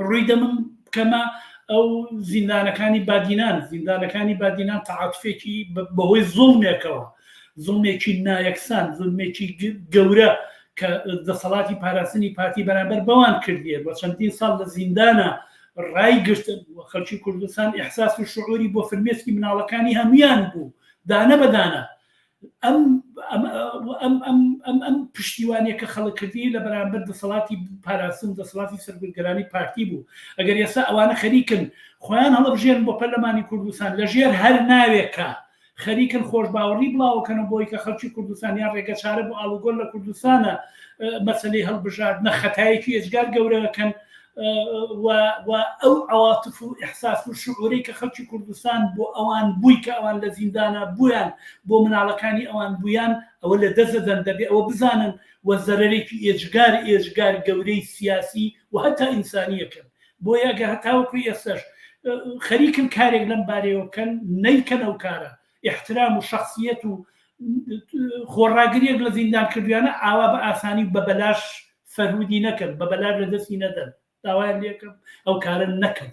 ڕووی دەمم بکەمە ئەو زیندانەکانی بادینان، زیندانەکانی بادینان تەعاتوفێکی بەهۆی زوڵمێکەوە، زوڵمێکی نایەکسان، زوڵمێکی گەورە کە دەسەڵاتی پاراستنی پارتی بەرامبەر بەوان کردیە و چەندین ساڵ لە زیندانە ڕایگرتن و خەڵکی کوردستان ئیحساس و شعوری بۆ فرمێسکی مناڵەکانی هەمویان بوو دانە بە دانە. ئەم ئەم ئەم ئەم ئەم پشتیوانیە کە خەڵک کردی لە بەرامبەر دەسەڵاتی پاراستن دەسەڵاتی سەرگورگەرانی پارتی بوو ئەگەر ئێستا ئەوانە خەریکن خۆیان هەڵبژێرن بۆ پەرلەمانی کوردستان لە ژێر هەر ناوێکە خەریکن خۆشباوەڕی بڵاوەکەنەوە بۆی کە خەڵکی کوردستان یان ڕێگەچارە بۆ ئاڵوگۆر لە کوردستانە مەسەلەی هەڵبژاردنە خەتایەکی ئێجگار گەورەکەن و و ئەو عەواتف و ئیحساس و شعورەی کە خەڵکی کوردستان بۆ ئەوان بووی کە ئەوان لە زیندانا بوویان بۆ مناڵەکانی ئەوان بوویان ئەوە لە دەست دەدەن دەبێ ئەوە بزانن و زەرەرێکی ئێجگار ئێجگار گەورەی سیاسی و هەتا ئینسانیەکەن بۆیە ئەگەر هەتاوەکو ئێستەش خەریکن کارێک لەم بارەیەوە بکەن نەیکەن ئەو کارە ئیحترام و شەخسیەت و خۆڕاگریەک لە زیندان کردویانە ئاوا بە ئاسانی و بە بەلاش فەرهودی نەکەن بە بەلاش لە دەستی نەدەن داوایان لێکەم ئەو کارە نەکەن.